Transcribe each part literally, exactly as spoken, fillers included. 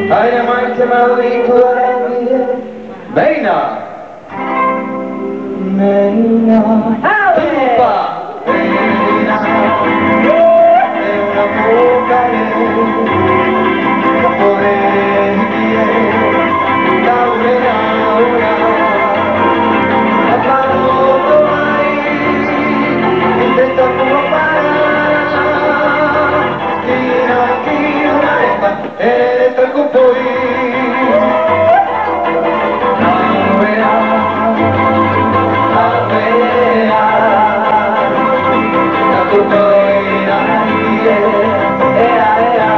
Haere mai te mau i tua rangi e. Meina. Meina. Tupa. Meina. E ora pokare. Ka pore hiki e. Ka ure na ora. Ka paro to mai. I te tapu o para. Ki na ki na e pa. E te taku poi. Awea, awea. Taku poi na e, ea, ea.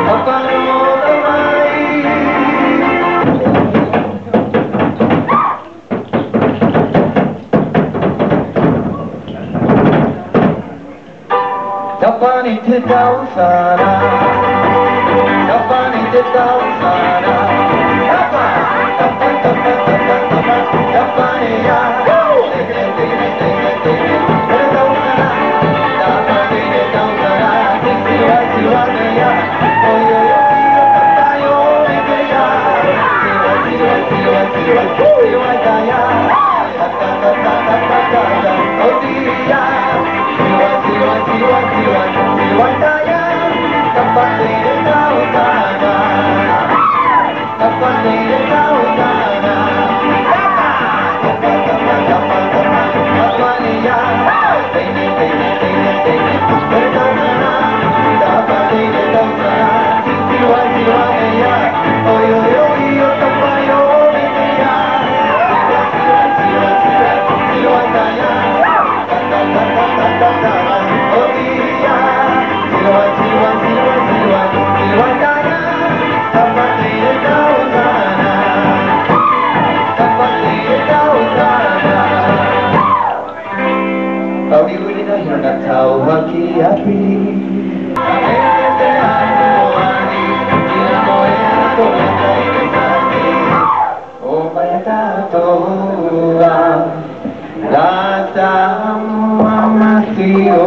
Papa no to mai. Tapani te tautara. Tapani te tautara. Tapa, tapa, tapa, tapa, tapa, tapani ia. Tapani te tautara. Siwa, siwa, ia. Oi, oi, oi, oi, tapa, io, oi, ia. Siwa, siwa, siwa, siwa, siwa, ia. Tauiuina hina tau haki api. O mai tātou a, rata mama tio.